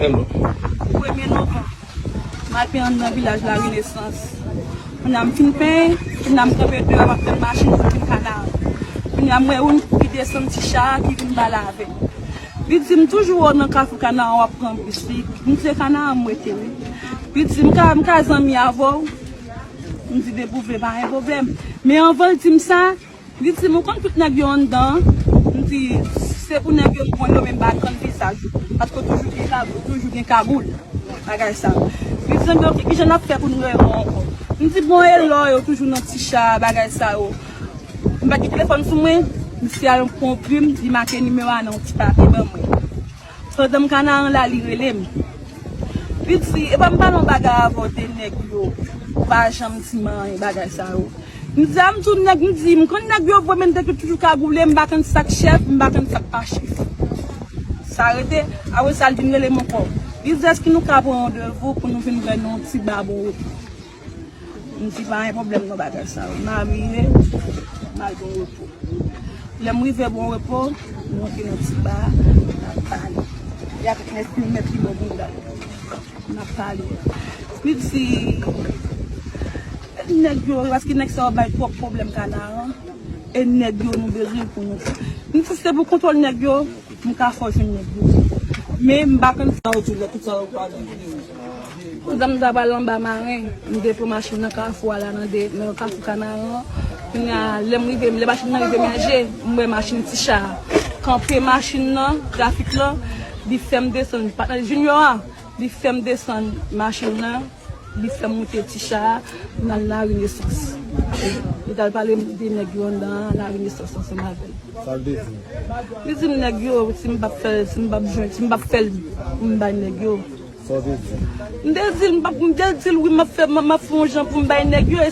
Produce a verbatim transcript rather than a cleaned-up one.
Premye novanm, m al penyen anndan vilaj Larenesans. Kounye a m fin penyen, kounye a m kanpe deyò, m ap tann machin pou vin Kanaran. Kounye a m wè youn ki desann ti cha a ki vin pale avè m. Li di m, "Toujou wè w nan Kafou Kanaran w ap pran bis, wi." M di, "Se Kanaran m rete, wi." Li di, "M ka, m ka zanmi avè w?" M di, "Depi w vle, pa gen pwoblèm." Men anvan l di m sa, li di m, "Ou konn tout nèg yo anndan an?" M di, "Se pou nèg yo m konn yo, men m pa konn vizaj yo. Paske w toujou gen kagoul, toujou gen kagoul, bagay sa yo." Li di m, "Ok, kijan n ap fè pou n rewè ankò?" M di, "Bon, e lò yo toujou nan ti cha, bagay sa yo." M pa gen telefòn sou mwen, misye al pran yon plim, li make nimewo a nan yon ti papye ban mwen. Pandan m Kanaran la, li rele m. Li di, "Epa m pale yon bagay avè w de nèg yo, ou pa janm di m anyen bagay sa yo." M di, "A, m di w nèg," m di, "M konn nèg yo vre, men nèg yo toujou kagoule, m pa konn sa k chèf, m pa konn sa k pa chèf." Sa rete, apre sa, l vin rele m ankò. Li di, "Èske nou ka pran randevou pou nou vin wè nan yon ti ba bon repo?" M di, "Pa gen pwoblèm nan bagay sa yo." M abiye, m al bon repo. Lè m rive bon repo, m rantre nan ti ba a, n ap pale. Li avèk nèg ki mèt li bò bounda. N ap pale. Li di, "Nèg yo, paske nèg sa yo bay twòp pwoblèm Kanaran, e nèg yo nou bezwen pou nou." M di, "Se pou kontwòl nèg yo, m ka fè w jwenn nèg yo." Men m pa konn sa yo di lè tout sa yo pa di. Pandan m ta pral anba Maren, m te pran machin nan kafou a la, nan de, nan kafou Kanaran. Kounye a, lè m rive, lè machin nan rive Manje, m wè machin ti cha a kanpe machin nan, trafik lan, li fè m desann. Patnè Junior a, li fè m desann machin nan, li fè m moute ti cha a, n al Larenesans. Li t al pale m de nèg yo anndan an, Larenesans ansanm avè l. Sa l te di? Li di m nèg yo, si m p ap fè, si m p ap jwenn, si m p ap fè l, pou m bay nèg yo. Sa w te di? M te di l, m p ap, m te di l wi, m ap fè, m, m ap fè yon jan pou m bay nèg yo. E